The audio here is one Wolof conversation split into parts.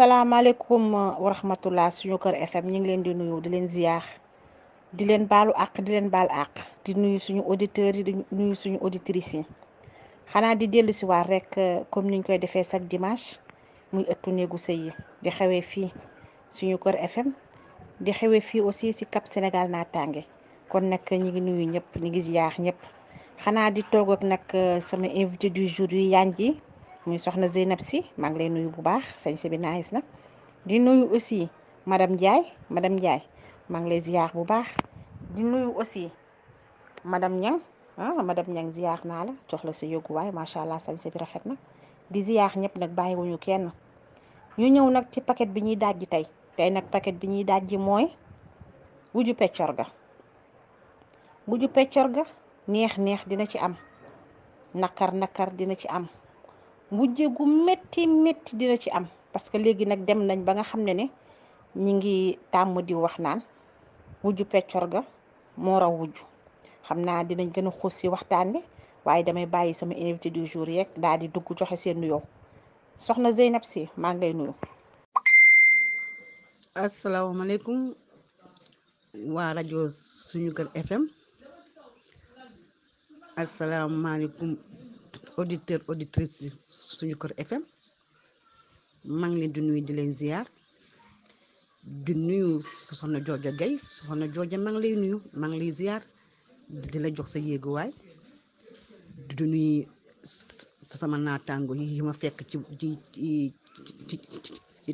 asalaamaaleykum wa rahmatullah suñu kër FM ñu ngi leen di nuyu di leen ziyaar di leen baalu àq di leen baal àq di nuyu suñu auditeurs yi di nuyu suñu auditrices yi xanaa di dellu si waat rek comme niñ koy defee chaque dimanche muy ëttu néegu sëy yi di xewee fii suñu kër FM di xewee fii aussi si Cap Sénégal naataange kon nag ñi ngi nuyu ñëpp ñi ngi ziyaar ñëpp xanaa di toog ak nag sama invité du jour yi yaañ ji muy soxna Zeynab Sy maa ngi lay nuyu bu baax sañse bi nice na di nuyu aussi madame Ndiaye maa ngi lay ziyaar bu baax di nuyu aussi madame Niang madame Niang ziyaar naa la jox la sa yóbbuwaay macha allah sañse bi rafet na di ziyaar ñëpp nag bàyyiwuñu kenn ñu ñëw nag ci paquet bi ñuy dajji tey nag paquet bi ñuy dajji mooy wujju peccorga neex dina ci am nakar dina ci am wujje gu métti dina ci am parce que léegi nag dem nañ ba nga xam ne ñi ngi tàmm di wax naan wujju peccorga moo raw wujju xam naa dinañ gën a xuus si waxtaan bi waaye damay bàyyi sama invité du jour yeeg daal di dugg joxe seen nuyoo soxna Zeynab Sy maa ngi lay nuyu. asalaamaaleykum waa rajo suñu kër FM asalaamaaleykum auditrice suñu kër FM maa ngi leen di nuyu di leen ziar di nuyu soxna Jooja Gay soxna Jooja maa ngi lay nuyu maa ngi lay ziar di la jox sa yéeguwaay di nuyu sama naataango yi ma fekk ci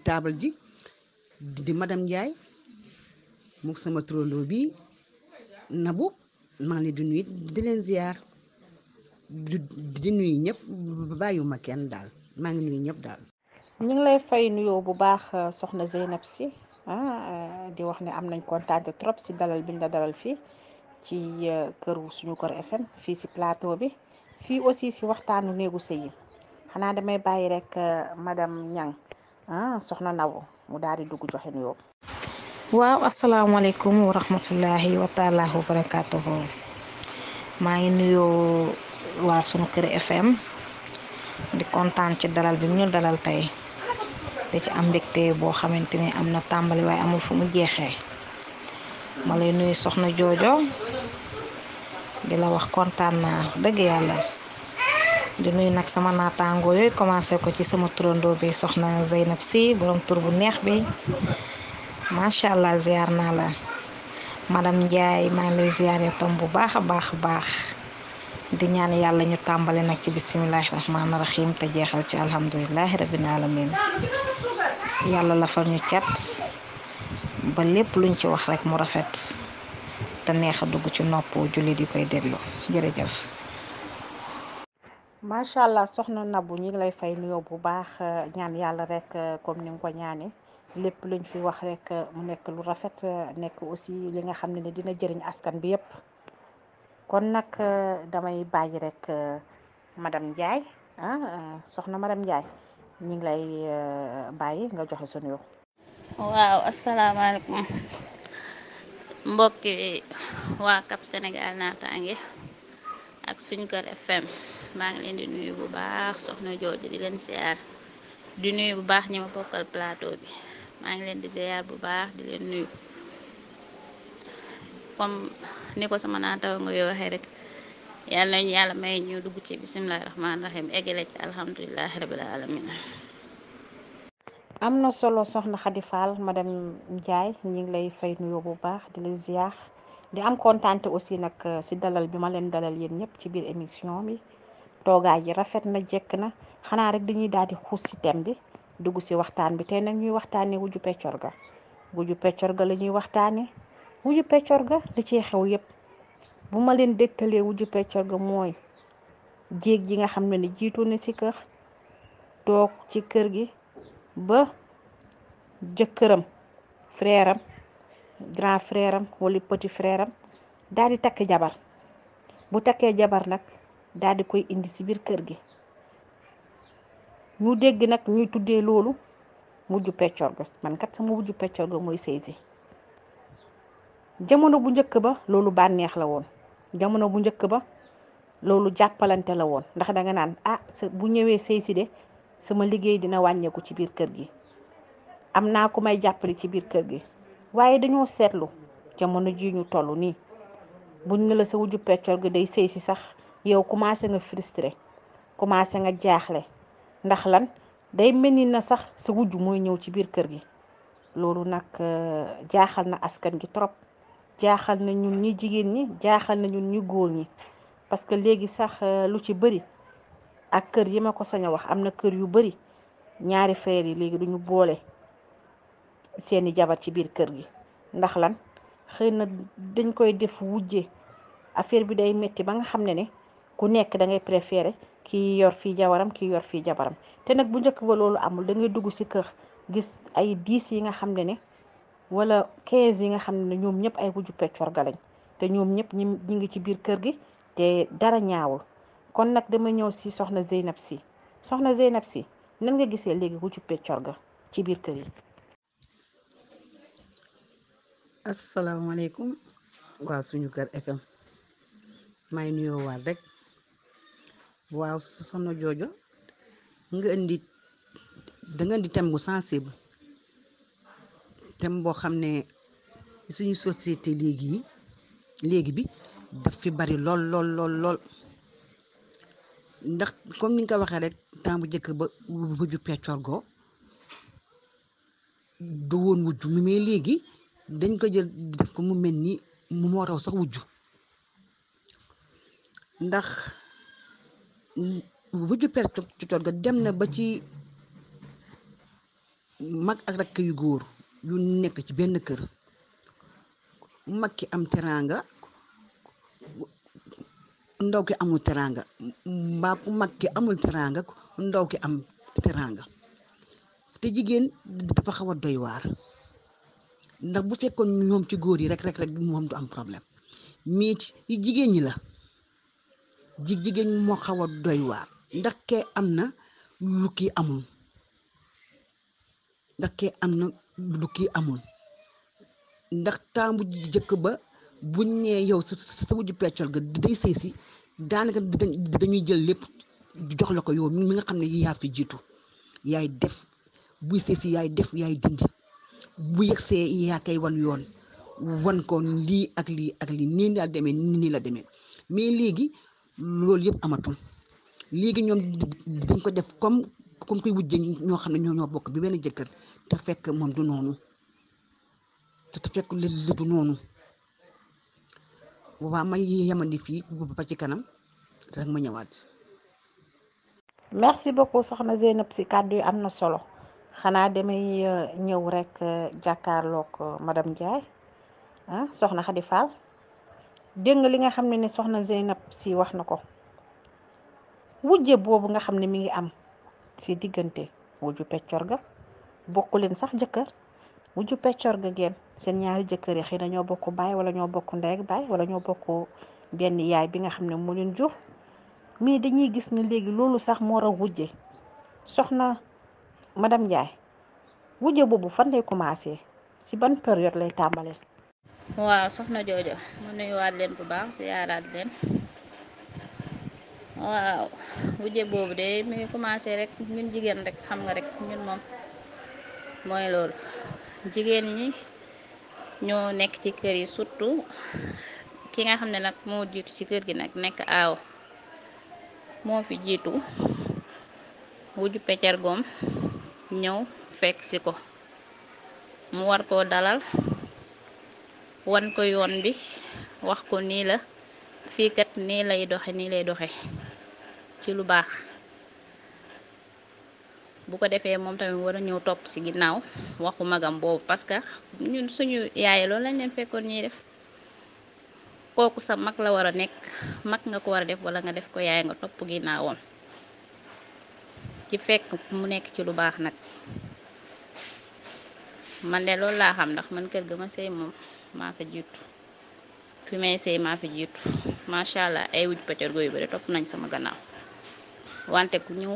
taabal ji di madame Ndiaye mu sama turandoo bi Nabou maa ngi leen di nuyu di leen ziar di nuyu ñëpp bàyyiwuma kenn daal maa ngi nuyu ñëpp daal. ñu ngi lay fay nuyoo bu baax soxna Zeynab Sy di wax ne am nañ kontaan trop si dalal biñ la dalal fii ci këru suñu kër FM fii si plateau bi fii aussi si waxtaanu néegu sëy yi xanaa damay bàyyi rek madame Niang soxna Nabou mu daal di dugg joxe nuyoo. waaw asalaamaaleykum wa rahmatullahi wa taala wa barakatuhu maa ngi nuyoo waa sunu kër FM di kontaan ci dalal bi ñu dalal tey di ci am mbégte boo xamante ni am na tàmbali waaye amul fu mu jeexee ma lay nuyu soxna Joojo di la wax kontaan naa dëgg yàlla di nuyu nag sama naataangoo yooyu commencé ko ci sama turandoo bi soxna Zeynab Sy borom tur bu neex bi macha allah ziar naa la madame Ndiaye maa ngi lay ziar yow tam bu baax a baax di ñaan yàlla ñu tàmbali nag ci bisimilahi rahmaani rahim te jeexal ci alhamdulilahi rabbil alamin yàlla la fa ñu cat ba lépp luñ ci wax rek mu rafet te neex a dugg ci nopp jullit yi koy déglu jërëjëf. macha allah soxna Nabou ñi ngi lay fay nuyoo bu baax ñaan yàlla rek comme ni nga ko ñaane lépp luñ fi wax rek mu nekk lu rafet nekk aussi li nga xam ne dina jëriñ askan bi yépp kon nag damay bàyyi rek madame Ndiaye soxna madame Ndiaye ñu ngi lay bàyyi nga joxe sa nuyoo. waaw asalaamaaleykum mbokki waa Cap Sénégal naataange ak suñu kër FM maa ngi leen di nuyu bu baax soxna Jooja di leen ziar di nuyu bu baax ñi ma bokkal plateau bi maa ngi leen di ziar bu baax di leen nuyu comme ni ko sama naataw nga yoo waxee rek yàlla nañu yàlla may ñu dugg ci bisimilahi rahmaani rahim eggale ci alhamdulilahi rabil alamin am na solo soxna Khady Fall madame Ndiaye ñi ngi lay fay nuyoo bu baax di la ziar di am kontaante aussi nag si dalal bi ma leen dalal yéen ñëpp ci biir émission bi toogaay ji rafet na jekk na xanaa rek dañuy daal di xuus si thème bi dugg si waxtaan bi tey nag ñuy waxtaanee wujju peccorga la ñuy waxtaanee wujju peccorga li ci xew yépp bu ma leen dégtalee wujju peccorga mooy jéeg ji nga xam ne ni jiitu na si kër toog ci kër gi ba jëkkëram frère am grand frère am wala petit frère am daal di takk jabar bu takkee jabar nag daal di koy indi si biir kër gi ñu dégg nag ñuy tuddee loolu wujju peccorga man kat sama wujju peccorga mooy sëy si jamono bu njëkk ba loolu bànneex la woon jamono bu njëkk ba loolu jàppalante la woon ndax danga naan bu ñëwee sëy si de sama liggéey dina wàññeeku ci biir kër gi am naa ku may jàppale ci biir kër gi. waaye dañoo seetlu jamono ji ñu toll nii buñ ne la sa wujju peccor gi day sëy si sax yow commencé nga frustré commencé nga jaaxle ndax lan day mel ni na sax sa wujju mooy ñëw ci biir kër gi. loolu nag jaaxal na askan gi trop jaaxal na ñun ñi jigéen ñi jaaxal na ñun ñi góor ñi parce que léegi sax lu ci bëri ak kër yi ma ko sañ a wax am na kër yu bëri ñaari frères yi léegi duñu boole seeni jabar ci biir kër gi ndax lan xëy na dañ koy def wujje affaire bi day metti ba nga xam ne ku nekk da ngay préféré kii yor fii jabaram kii yor fii jabaram te nag bu njëkk ba loolu amul da ngay dugg ci kër gis ay 10 yi nga xam ne wala 15 yi nga xam ne ñoom ñëpp ay wujju peccor ga lañ te ñoom ñëpp ñi ngi ci biir kër gi te dara ñaawul. kon nag dama ñëw ci soxna Zeynab Sy soxna Zeynab Sy nan nga gisee léegi wujju peccor ga ci biir kër yi. asalaamaaleykum waaw suñu kër FM may nuyoo waat rek waaw soxna joojo danga indi thème bu sensible thème boo xam ne suñu société léegi bi daf fi bari lool ndax comme ni nga ko waxee rek temps bu njëkk ba wujju peccor go du woon wujju mi mais léegi dañ ko jël def ko mu mel ni mu moo raw sax wujju ndax wujju peccor ga dem na ba ci mag ak rakk yu góor yu nekk ci benn kër mag ki am teraanga ndaw ki amul teraanga mbaa ku mag ki amul teraanga ndaw ki am teraanga te jigéen dafa xaw a doy waar ndax bu fekkoon ñoom ci góor yi rek moom du am problème mais ci jigéen ñi la jigéen moo xaw a doy waar ndax kee am na lu kii amul ndax temps bu jëkk ba buñ nee yow sa wujju peccor ga day sëy si daanaka dañuy jël lépp jox la ko yow mi nga xam ne yaa fi jiitu yaay def buy sëy si yaay def yaay dindi bu yegsee yaa koy wan yoon wan ko lii ak lii ak lii nii la demee mais léegi loolu yëpp amatul léegi ñoom dañ ko def comme koy wujje ñoo xam ne ñoo bokk bi benn jëkkër te fekk moom du noonu te fekk li du noonu waaw may yemandi fii ba ci kanam rek ma ñëwaat. merci beaucoup soxna Zeynab Sy kàddu yi am na solo xanaa damay ñëw rek jàkkaarloog madame Ndiaye soxna Khady Fall dégg nga li nga xam ne soxna Zeynab Sy wax na ko wujje boobu nga xam ne mi ngi am ci diggante wujju peccor ga bokku leen sax jëkkër wujju peccor ga ngeen seen ñaari jëkkër yi xëy na ñoo bokk baay wala ñoo bokk ndey ak baay wala ñoo bokk benn yaay bi nga xam ne moo leen jur mais dañuy gis ne léegi loolu sax moo raw wujje soxna madame Ndiaye wujje boobu fan lay commencé ci ban période lay tàmbalee. waaw soxna joojo ma nuyuwaat leen bu baax siyaaraat leen waaw wujje boobu de mi ngi commencé rek ñun jigéen rek xam nga rek ñun moom mooy loolu jigéen ñi ñoo nekk ci kër yi surtout ki nga xam ne nag moo jiitu ci kër gi nag nekk aaw moo fi jiitu wujju peccar goom ñëw fekk si ko mu war koo dalal wan ko yoon bi wax ko nii la fii kat nii lay doxe ci lu baax bu ko defee moom tamit war a ñëw topp ci ginnaaw waxu magam boobu parce que ñun suñu yaay loolu lañ leen fekkoon ñuy def kooku sa mag la war a nekk mag nga ko war a def wala nga def ko yaay nga topp ginnaawam ci fekk mu nekk ci lu baax nag man de loolu laa xam ndax man kër ga ma sëy moom maa fa jiitu fi may sëy maa fi jiitu macha allah ay wujju peccor go yu bari topp nañ sama gannaaw wante ku ñëw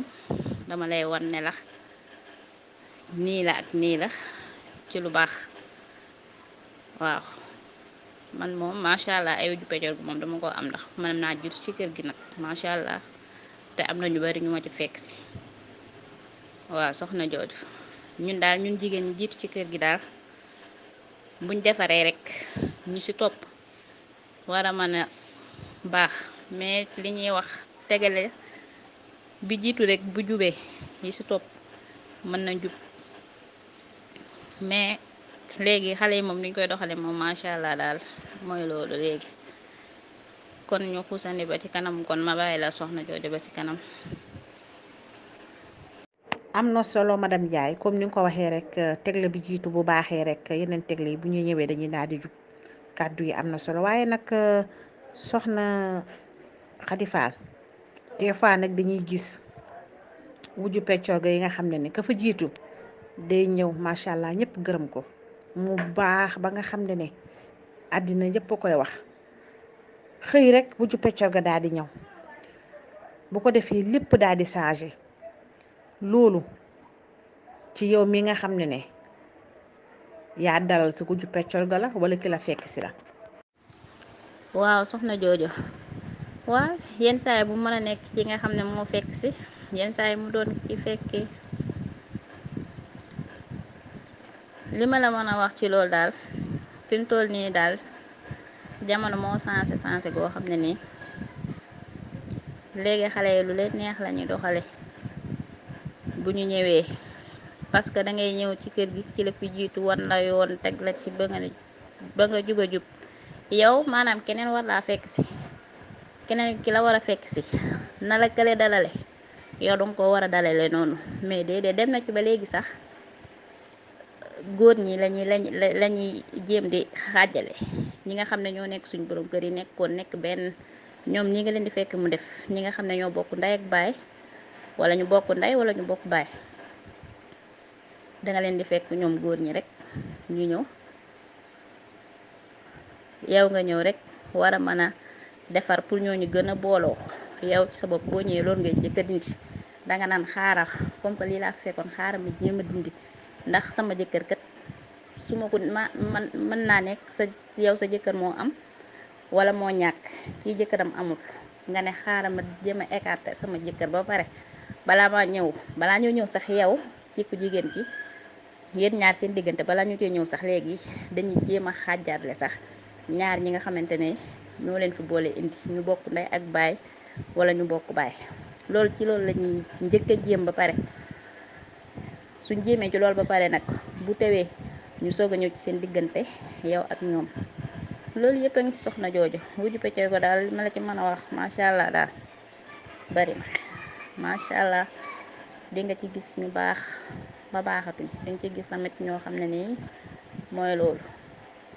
dama lay wan ne la nii la ak nii la ci lu baax waaw man moom macha allah ay wujju peccor go moom dama ko am ndax man naa jiitu ci kër gi nag macha allah te am na ñu bari ñu ma ci fekk si waaw soxna jooju ñun daal ñun jigéen ñi jiitu ci kër gi daal buñ defaree rek ñu ci topp war a mën a baax, mais li ñuy wax tegale bi jiitu rek bu jubee yi ci topp mën na jub. mais léegi xale yi moom niñ koy doxale moom macha allah daal mooy loolu léegi. kon ñu xuusandi ba ci kanam, kon ma bàyyi la soxna jooju ba ci kanam. am na solo madame Ndiaye comme ni nga ko waxee rek tegle bi jiitu bu baaxee rek yeneen tegle yi bu ñu ñëwee dañuy daal di jub. kàddu yi am na solo waaye nag soxna Khady Fall des fois nag dañuy gis wujju peccooga yi nga xam ne ni ka fa jiitu day ñëw macha allah ñëpp gërëm ko mu baax ba nga xam ne àddina ñëpp a koy wax xëy rek wujju peccooga daal di ñëw bu ko defee lépp daal di changé. loolu ci yow mi nga xam ne yaa dalal sa wujju peccooga la wala ki la fekk si la. waaw soxna joojo, waaw yenn saay bu mën a nekk ci nga xam ne moo fekk si, yenn saay mu doon ki fekkee. li ma la mën a wax ci loolu daal fi mu toll nii daal jamono moo sensé goo xam ne nii léegi xale yi lu leen neex la ñuy doxale bu ñu ñëwee, parce que da ngay ñëw ci kër gi ci la fi jiitu wan la yoon teg la ci ba nga juba jub yow maanaam keneen war laa fekk si, keneen ki la war a fekk si na la kële dalale yow danga ko war a dalale noonu. mais déedéet dem na ci ba léegi sax góor ñi lañuy jéem di xaajale ñi nga xam ne ñoo nekk suñ borom kër yi nekk benn, ñoom ñi nga leen di fekk mu def ñi nga xam ne ñoo bokk ndey ak baay wala ñu bokk ndey wala ñu bokk baay, danga leen di fekk ñoom góor ñi rek ñu ñëw, yow nga ñëw rek war a mën a defar pour ñooñu gën a booloo. yow ci sa bopp boo ñëwee loolu ngay jëkk a dindi, danga naan xaaral comme que lii laa fekkoon xaaral ma jéem a dindi, ndax sama jëkkër kat su ma ko man mën naa nekk sa yow sa jëkkër moo am wala moo ñàkk, kii jëkkëram amul, nga ne xaaral ma jéem a écarter sama jëkkër ba pare balaa ñoo ñëw sax yow ci ku jigéen ki yéen ñaar seen diggante balaa ñu cee ñëw sax léegi dañuy jéem a xàjjaatle sax ñaar ñi nga xamante ne ñoo leen fi boole indi, ñu bokk ndey ak baay wala ñu bokk baay. loolu ci loolu la ñuy njëkk a jéem ba pare, suñ jéemee ci loolu ba pare nag bu tewee ñu soog a ñëw ci seen diggante yow ak ñoom. loolu yëpp a ngi fi soxna jooju, wujju peccor ko daal ma la ci mën a wax macha allah daal bari na macha allah. di nga ci gis ñu baax ba baaxatuñ, di nga ci gis tamit ñoo xam ne nii mooy loolu,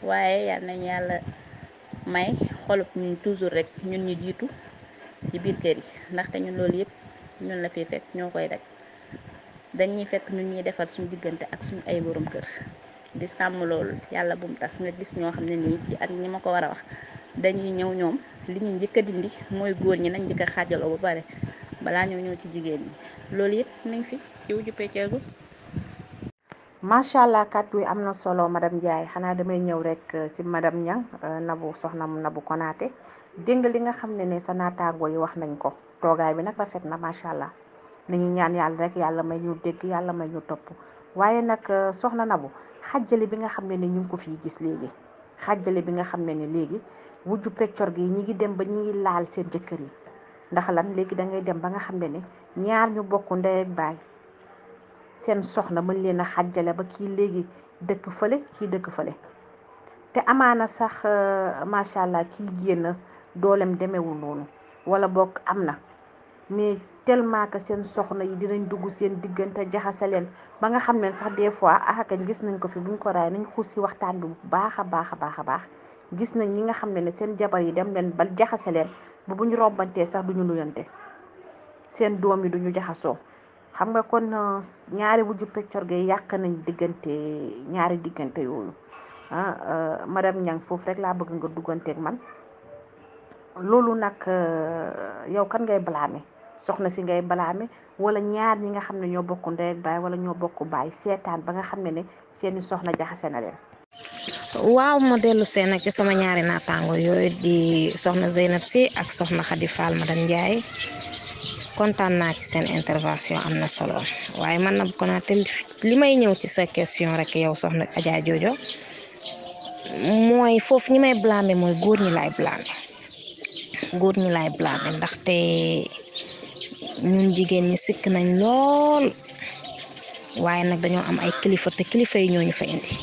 waaye yal nañu yàlla may xolub ñun toujours rek ñun ñu jiitu ci biir kër yi, ndaxte ñun loolu yëpp ñun la fi fekk ñoo koy daj. dañuy fekk ñun ñuy defar suñu diggante ak suñu ay borom kër di sàmm loolu yàlla bu mu tas. nga gis ñoo xam ne nii ci ak ñi ma ko war a wax dañuy ñëw ñoom li ñu njëkk a dindi mooy góor ñi nañ njëkk a xaajaloo ba pare balaa ñoo ñëw ci jigéen ñi. loolu yëpp nañ fi ci wujju pecceegu. macha allah kàddu yi am na solo madame Ndiaye, xanaa damay ñëw rek si madame Niang Nabou soxna Nabou Konaté. dégg nga li nga xam ne sa naataangoo yi wax nañ ko, toogaay bi nag rafet na macha allah. nañu ñaan yàlla rek yàlla may ñu dégg, yàlla may ñu topp. waaye nag soxna Nabou, xàjjale bi nga xam ne ñu ngi ko fii gis léegi, xàjjale bi nga xam ne léegi wujju peccor gi ñi ngi dem ba ñi ngi laal seen jëkkër yi. ndax lan léegi da ngay dem ba nga xam ne ñaar ñu bokk ndey ak baay seen soxna mën leen a xàjjale ba kii léegi dëkk fële kii dëkk fële, te amaana sax macha allah kii génn doolem demewul noonu wala bokk am na, mais tellement que seen soxna yi dinañ dugg seen diggante jaxase leen ba nga xam ne sax des fois akañ gis nañ ko fi buñ ko raay nañ xuus si waxtaan bi bu baax a baax a baax a baax. gis nañ ñi nga xam ne seen jabar yi dem leen ba jaxase leen ba bu ñu rombantee sax duñu nuyante, seen doom yi duñu jaxasoo. xam nga kon ñaari wujju peccor ge yàq nañ diggante ñaari diggante yooyu. madame Niang foofu rek laa bëgg nga dugganteeg man. loolu nag yow kan ngay blâmer, soxna si ngay blâmer wala ñaar ñi nga xam ne ñoo bokk ndey ak baay wala ñoo bokk baay seetaan ba nga xam ne seeni soxna jaxase na leen. waaw ma dellu seen nag ci sama ñaari naataango yooyu di soxna Zeynab si ak soxna Khady Fall madame Ndiaye. kontaan naa ci seen intervention am na solo waaye man na ko naa te li may ñëw ci sa question rek yow soxna Adja Jojo mooy foofu ñi may blâmer mooy góor ñi laay blâmer ndaxte ñun jigéen ñi sikk nañ lool waaye nag dañoo am ay kilifa te kilifa yi ñoo ñu fa indi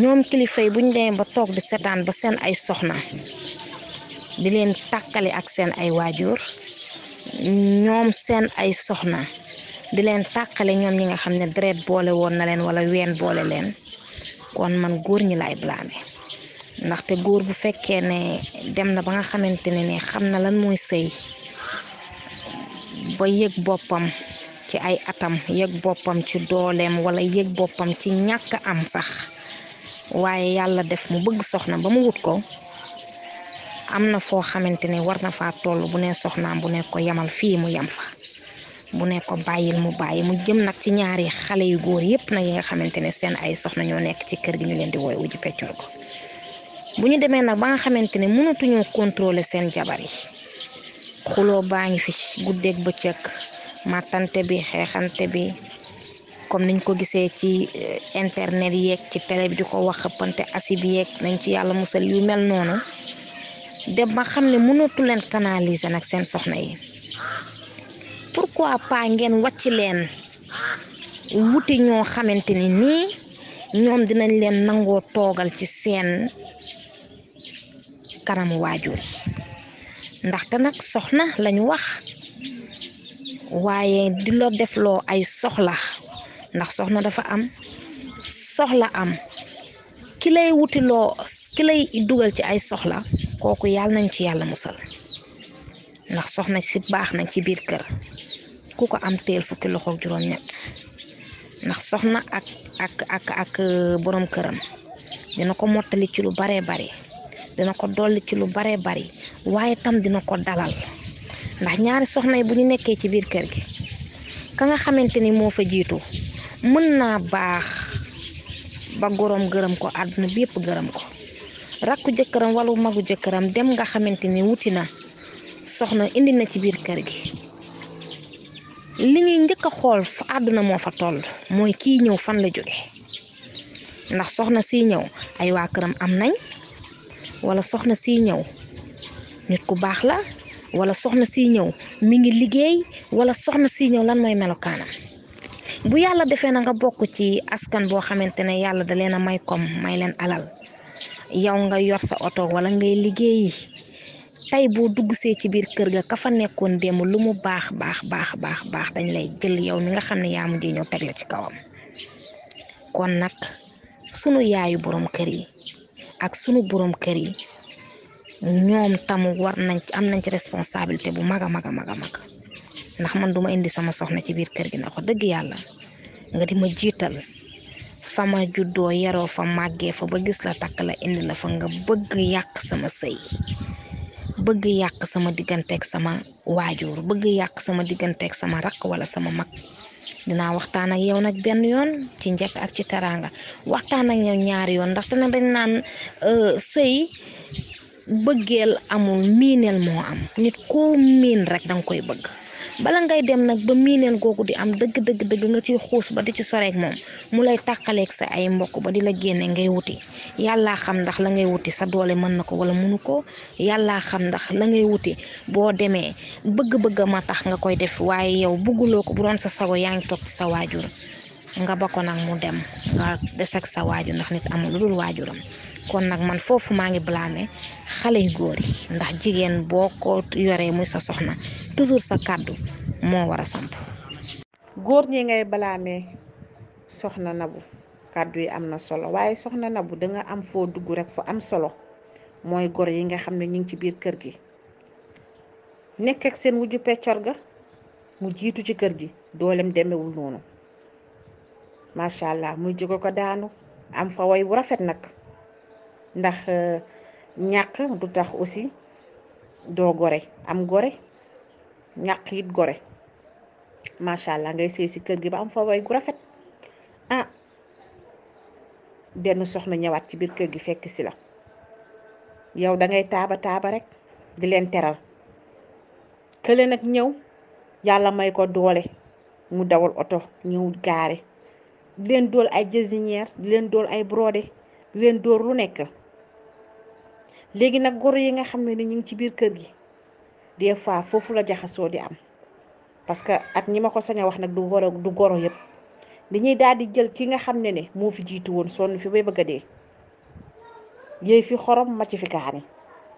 ñoom kilifa yi buñ demee ba toog di seetaan ba seen ay soxna di leen tàkkale ak seen ay waajur ñoom seen ay soxna di leen tàkkale ñoom ñi nga xam ne deret boole woon na leen wala ween boole leen kon man góor ñi laay blâmer ndaxte góor bu fekkee ne dem na ba nga xamante ne xam na lan mooy sëy ba yëg boppam ci ay atam yëg boppam ci dooleem wala yëg boppam ci ñàkk am sax waaye yàlla def mu bëgg soxna ba mu wut ko am na foo xamante ne war na faa toll bu ne soxnaam bu ne ko yamal fii mu yam fa bu ne ko bàyyil mu bàyyi mu jëm nag ci ñaari xale yu góor yépp nag yi nga xamante ne seen ay soxna ñoo nekk ci kër gi ñu leen di wooy wujju peccor ko bu ñu demee nag ba nga xamante ne mënatuñoo contrôler seen jabar yi xuloo baa ngi fi guddeeg bëccëg màttante bi xeexante bi comme niñ ko gisee ci internet yeeg ci télé bi di ko wax xëppante asib yeeg nañ ci yàlla musal yu mel noonu dem ba xam ne mënatu leen canaliser nag seen soxna yi pourquoi pas ngeen wàcc leen wuti ñoo xamante ni nii ñoom dinañ leen nangoo toogal ci seen kanamu waajur yi ndaxte nag soxna lañu wax waaye di la defloo ay soxla ndax soxna dafa am soxla am ki lay wutiloo ki lay dugal ci ay soxla kooku yàlla nañ ci yàlla musal ndax soxna si baax nañ ci biir kër ku ko am teel fukki loxo ak juróom-ñett ndax soxna ak borom këram dina ko mottali ci lu baree bari dina ko dolli ci lu baree bari waaye tam dina ko dalal ndax ñaari soxna yi bu ñu nekkee ci biir kër gi ka nga xamante ni moo fa jiitu mën naa baax ba gorom gërëm ko àdduna bi yëpp gërëm ko rakku jëkkëram wala magu jëkkëram dem nga xamante ni wuti na soxna indi na ci biir kër gi li ñuy njëkk a xool fa àdduna moo fa toll mooy kii ñëw fan la jóge ndax soxna si ñëw ay waa këram am nañ wala soxna si ñëw nit ku baax la wala soxna si ñëw mi ngi liggéey wala soxna si ñëw lan mooy melokaanam bu yàlla defee na nga bokk ci askan boo xamante ne yàlla da leen a may comme may leen alal yow nga yor sa oto wala ngay liggéeyi tey boo dugg see ci biir kër ga ka fa nekkoon démb lu mu baax dañ lay jël yow mi nga xam ne yaa mujjee ñëw teg la ci kawam kon nag sunu yaayu borom kër yi ak sunu borom kër yi ñoom tam war nañ ci am nañ ci responsabilité bu mag a mag ndax man duma indi sama soxna ci biir kër gi na ko dëgg yàlla nga di ma jiital fa ma juddoo yaroo fa màggee fa ba gis la takk la indi la fa nga bëgg yàq sama sëy bëgg yàq sama digganteeg sama waajur bëgg yàq sama digganteeg sama rakk wala sama mag dinaa waxtaan ak yow nag benn yoon ci njëkk ak ci teraanga waxtaan ak yow ñaari yoon ndaxte nag dañ naan sëy bëggeel amul miineel moo am nit koo miin rek danga koy bëgg bala ngay dem nag ba miineel googu di am dëgg nga ciy xuus ba di ci soreek moom mu lay tàqaleeg sa ay mbokk ba di la génne ngay wuti yàllaa xam ndax la ngay wuti sa doole mën na ko wala mënu ko yàllaa xam ndax la ngay wuti boo demee bëgg-bëgg ma tax nga koy def waaye yow bëgguloo ko bu doon sa sago yaa ngi toog ci sa waajur nga ba ko nag mu dem nga des ak sa waajur ndax nit amul lu dul waajuram kon nag man foofu maa ngi blâmer xale yu góor yi ndax jigéen boo ko yoree muy sa soxna toujours sa kàddu moo war a samp. góor ñi ngay blâmer soxna Nabou kàddu yi am na solo waaye soxna Nabou da nga am foo dugg rek fu am solo mooy gor yi nga xam ne ñu ngi ci biir kër gi nekk ak seen wujju peccor ga mu jiitu ci kër gi doolem demewul noonu macha allah muy jóge ko daanu am fa way bu rafet nag. ndax ñàkk du tax aussi doo gore am gore ñàkk it gore macha allah ngay sëy si kër gi ba am fa way gu rafet benn soxna ñëwaat ci biir kër gi fekk si la yow da ngay taaba rek di leen teral kële nag ñëw yàlla may ko doole mu dawal oto ñëw gaare di leen dool ay jasineer di leen dool ay brodé di leen dóor lu nekk. léegi nag goro yi nga xam ne ñu ngi ci biir kër gi des fois foofu la jaxasoo di am parce que ak ñi ma ko sañ a wax nag du goro yëpp dañuy daal di jël ki nga xam ne moo fi jiitu woon sonn fi bay bëgg a dee yéey fi xorom macc fi kaani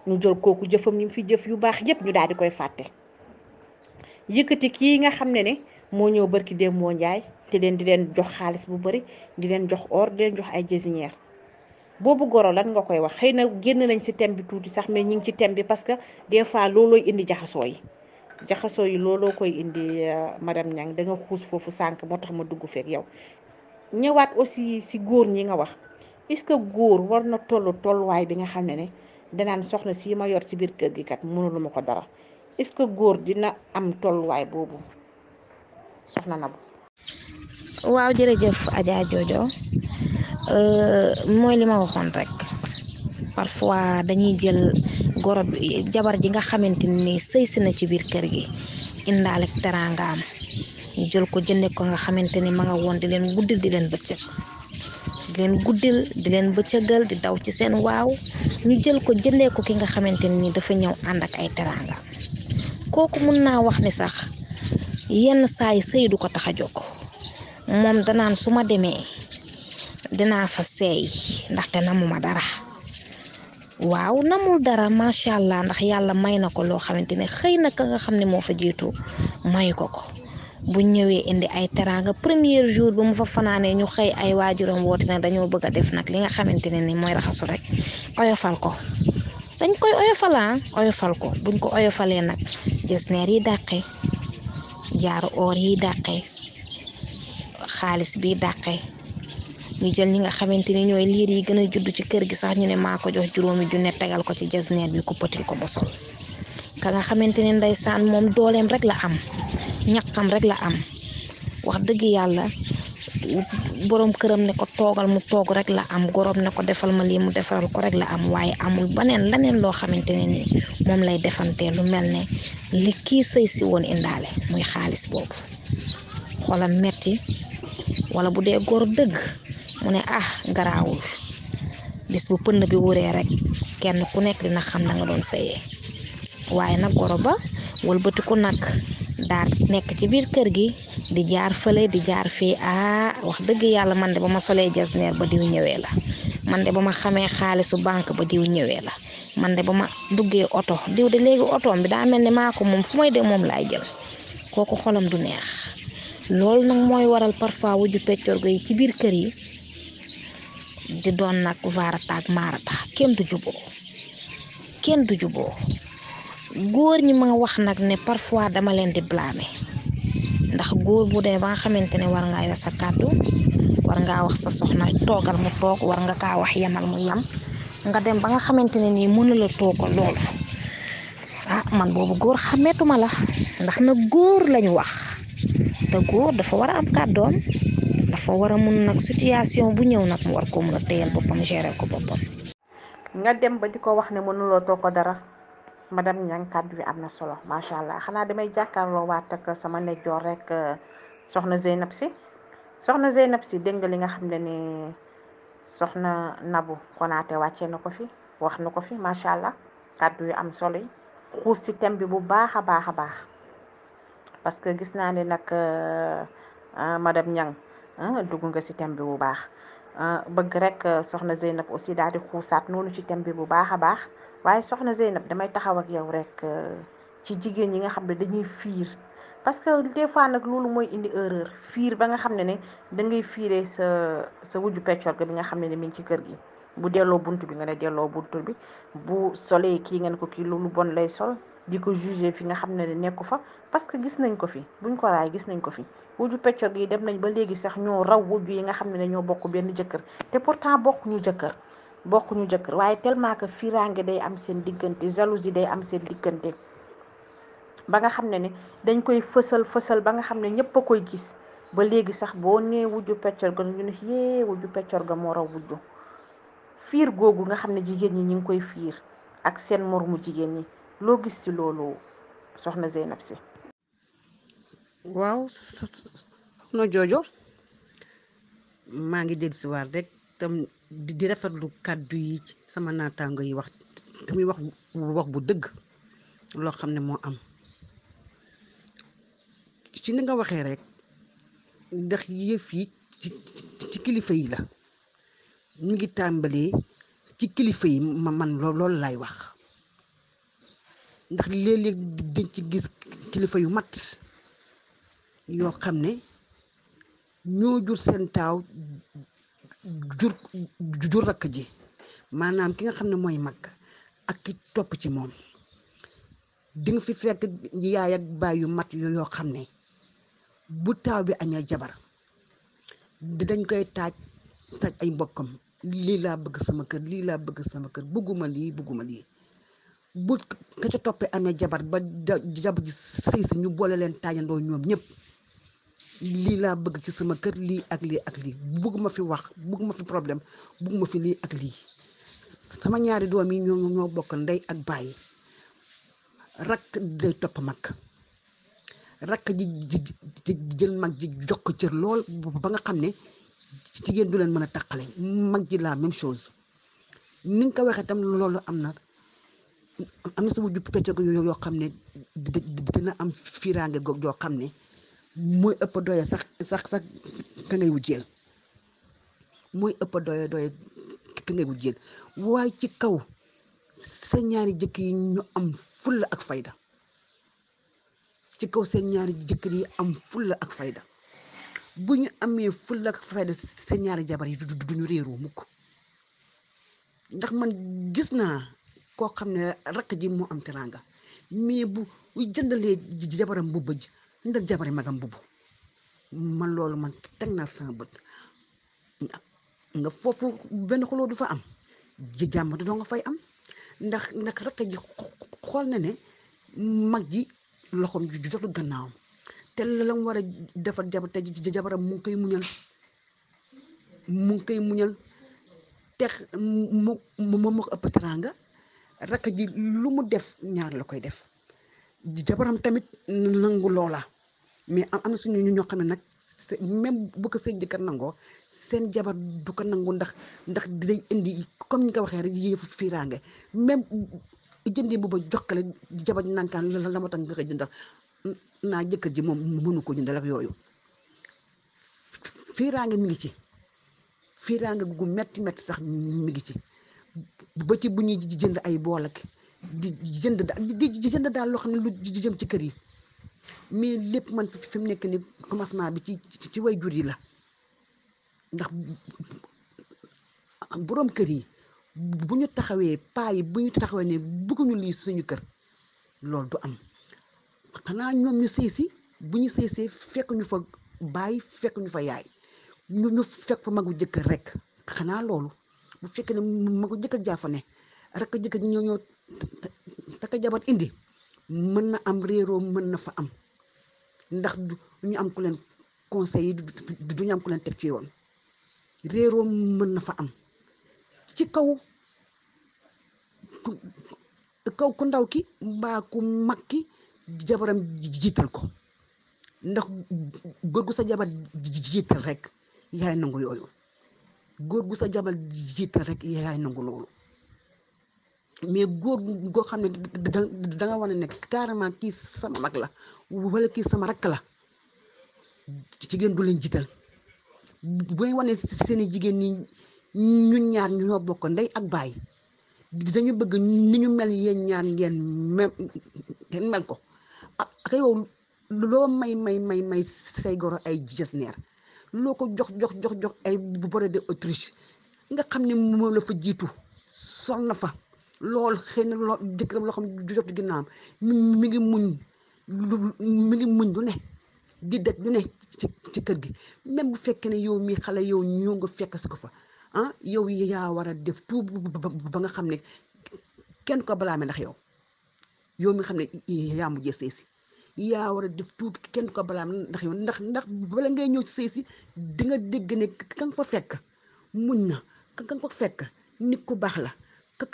ñu jël kooku jëfam ñu fi jëf yu baax yëpp ñu daal di koy fàtte yëkkati kii nga xam ne moo ñëw barki dem moo njaay te di leen jox xaalis bu bari di leen jox or di leen jox ay jasineer boobu goro lan nga koy wax. xëy na génn nañ ci thème bi tuuti sax mais ñu ngi ci thème bi parce que des fois loolooy indi jaxasoo yi looloo koy indi madame Niang da nga xuus foofu sànq moo tax ma dugg feek yow. ñëwaat aussi ci góor ñi nga wax est-ce que góor war na tolluwaay bi nga xam ne danaan soxna si ma yor ci biir kër gi kat mënulu ma ko dara est-ce que góor dina am tolluwaay boobu soxna Nabou. waaw jërëjëf Adja Jojo mooy li ma waxoon rek parfois dañuy jël goro bi jabar ji nga xamante ni sëy si na ci biir kër gi indaale teraangaam ñu jël ko jënde ko nga xamante ni ma nga woon di leen guddil di leen bëccëg di leen bëccëgal di daw ci seen waaw ñu jël ko jëndee ko ki nga xamante ni dafa ñëw ànd ak ay teraanga kooku mun naa wax ni sax yenn saa yi sëy du ko tax a jóg moom danaan su ma demee dinaa fa seey ndaxte namuma dara waaw namul dara macha allah ndax yàlla may na ko loo xamante ne xëy na ka nga xam ne moo fa jiitu may ko bu ñëwee indi ay teraanga premier jour ba mu fa fanaanee ñu xëy ay waajuram woote nag dañoo bëgg a def nag li nga xamante ne ni mooy raxasu rek oyofal ko dañ koy oyofal ko buñ ko oyofalee nag jesneer yi dàqe jaaru or yi dàqe xaalis bi dàqe ñu jël ñi nga xamante ni ñooy liir yi gën a judd ci kër gi sax ñu ne maa ko jox juróomi junne tegal ko ci jesneer bi ku pëtil ko bosol ka nga xamante ne ndeysaan moom dooleem rek la am ñaqam rek la am wax dëgg yàlla borom këram ne ko toogal mu toog rek la am gorom ne ko defal ma lii mu defaral ko rek la am waaye amul leneen loo xamante ne ni moom lay defantee lu mel ne li kii sëy si woon indaale muy xaalis boobu xolam metti wala bu dee góor dëgg mu ne garaawul bis bu pënd bi wuree rek kenn ku nekk dina xam na nga doon sëyee waaye nag goro ba wëlbati ko nag daal nekk ci biir kër gi di jaar fële di jaar fii wax dëgg yàlla man de ba ma solee jasneer ba diw ñëwee la man de ba ma xamee xaalisu banque ba diw ñëwee la man de ba ma duggee oto diw de léegi otoom bi daa mel ni maa ko moom fu may dem moom laay jël kooku xolam du neex loolu nag mooy waral parfois wujju peccorgo yi ci biir kër yi di doon nag vaarata ak maarata kenn du juboo góor ñi ma wax nag ne parfois dama leen di blâmer ndax góor bu dee ba nga xamante ne war ngaa yor sa kàddu war ngaa wax sa soxna toogal mu toog war nga kaa wax yemal mu yem nga dem ba nga xamante ne nii mënu la toogal loolu man boobu góor xàmmeetuma la ndax na góor lañu wax te góor dafa war a am kàddoom dafa war a mun nag situation bu ñëw nag mu war ko mun a téyal boppam gérer ko boppam. nga dem ba di ko wax ne mënuloo toog ko dara madame Niang kàddu bi am na solo macha allah xanaa damay jàkkaarloo waat ak sama nejjoor rek soxna Zeynab si dégg nga li nga xam ne ni soxna Nabou Konaté wàccee na ko fi wax na ko fi macha allah kàddu yu am solo yi xuus ci thème bi bu baax a baax parce que gis naa ne nag madame Niang dugg nga ci thème bi bu baax bëgg rek soxna Zeynab aussi daal di xuusaat noonu ci thème bi bu baax a baax waaye soxna Zeynab damay taxaw ak yow rek ci jigéen ñi nga xam ne dañuy fiir parce que des fois nag loolu mooy indi erreur fiir ba nga xam ne da ngay fiiree sa wujju peccorga bi nga xam ne mi ngi ci kër gi bu delloo buntu bi nga ne delloo buntu bi bu solee kii nga ne ko kii loolu bon lay sol di ko juger fi nga xam ne nekku fa parce que gis nañ ko fi buñ ko raay gis nañ ko fi wujju peccor yi dem nañ ba léegi sax ñoo raw wujju yi nga xam ne ñoo bokk benn jëkkër te pourtant bokkuñu jëkkër waaye tellement que fiiraange day am seen diggante jalousie day am seen diggante ba nga xam ne dañ koy fësal ba nga xam ne ñëpp a koy gis ba léegi sax boo nee wujju peccor ga ñu ne yee wujju peccor ga moo raw wujju fiir googu nga xam ne jigéen ñi ñu ngi koy fiir ak seen moromu jigéen ñi loo gis ci loolu soxna Zeynab si. waaw soxna joojo maa ngi dellusiwaat rek tam di rafetlu kàddu yi sama naataango yi wax te muy wax bu dëgg loo xam ne moo am ci ni nga waxee rek ndax yëf yi ci kilifa yi la ñu ngi tàmbalee ci kilifa yi man loolu laay wax ndax léeg-léeg dañ ci gis kilifa yu mat yoo xam ne ñoo jur seen taaw jur jur rakk ji maanaam ki nga xam ne mooy mag ak ki topp ci moom di nga fi fekk yaay ak baay yu mat yoo xam ne bu taaw bi amee jabar dañ koy taaj ay mbokkam lii laa bëgg sama kër lii laa bëgg sama kër bëgguma lii bu ka ca toppee amee jabar ba jabar ji sëy si ñu boole leen taajandoo ñoom ñëpp lii laa bëgg ci sama kër lii ak lii ak lii bëgguma fi wax bëgguma fi problème bëgguma fi lii ak lii sama ñaari doom yi ñoo bokk ndey ak baay rakk day topp mag rakk ji jël mag ji jox ko cër lool ba nga xam ne jigéen du leen mën a taqale mag ji la même chose ni nga ko waxee tam loolu am na sama ju pecc yoo xam ne dina am fiiraange goog yoo xam ne mooy ëpp doye sax ka ngay wujjeel mooy ëpp doye ka ngay wujjeel waaye ci kaw seen ñaari jëkk yi ñu am fulla ak fayda ci kaw seen ñaari jëkkër yi am fulla ak fayda bu ñu amee fulla ak fayda seen ñaari jabar yi duñu réeroo mukk ndax man gis naa koo xam ne rakk ji moo am teraanga mais bu jëndalee jabaram bu bëj ndax jabari magam bubu man loolu man teg naa sama bët nga foofu benn xuloo du fa am jàmm doo nga fay am ndax rakk ji xool na ne mag ji loxoom ju jotul gannaawam te la mu war a defar jabar te jabaram mu ngi koy muñal tex mu ko ëpp teraanga rakk ji lu mu def ñaar la koy def jabaram tamit nangu loola mais am na suñu ñoo xam ne nag même bu ko seen jëkkër nangoo seen jabar du ko nangu ndax day indi comme ni nga ko waxee rek yëfu fiiraange même jëndee bu ba jokkale jabar nankaan la ma tax nga koy jëndal naa jëkkër ji moom mënu ko jëndal ak yooyu fiiraange mi ngi ci fiiraange gu metti sax mi ngi ci ba ci bu ñuy jënd ay bool ak di jënd daal loo xam ne lu jëm ci kër yi mais lépp man fi mu nekk ni commencement bi ci way jur yi la ndax boroom kër yi bu ñu taxawee paa yi bu ñu taxawee ne bëgguñu lii suñu kër loolu du am xanaa ñoom ñu sëy si bu ñu sëy see fekk ñu fa baay fekk ñu fa yaay ñu fekk fa magu jëkkër rek xanaa loolu bu fekkee ne magu jëkkër jaafa ne rek jëkkër ñoo takk jabar indi mën na am réeroo mën na fa am ndax du ñu am ku leen conseil yi du ñu am ku leen teg ci yoon réeroo mën na fa am ci kaw ku ndaw ki mbaa ku mag ki jabaram jiital ko ndax góor gu sa jabar jiital rek yaay nangu yooyu góor gu sa jabar jiital rek yaay nangu loolu mais góor goo xam ne da nga wane ne carrément kii sama mag la wala kii sama rakk la jigéen du leen jiital bu ngay wane seeni jigéen ñi ñun ñaar ñoo bokk ndey ak baay dañu bëgg ni ñu mel yéen ñaar ngeen mel ko ak yow loo may say goro ay jesneer loo ko jox ay bore de Autriche nga xam ne moom la fa jiitu sol na fa lool xëy na loo jëkkëram loo xam ne du jot ginnaawam mi ngi muñ lu ne di daj lu ne ci kër gi même bu fekkee ne yow mi xale yow ñoo nga fekk si ko fa ah yow yaa war a def tout ba nga xam ne kenn ko balaame ndax yow mi xam ne yaa mujjee sëy si yaa war a def tout kenn ko balaame ndax yow ndax bala ngay ñëw ci sëy si di nga dégg ne ka nga fa fekk muñ na ka nga fa fekk nit ku baax la ka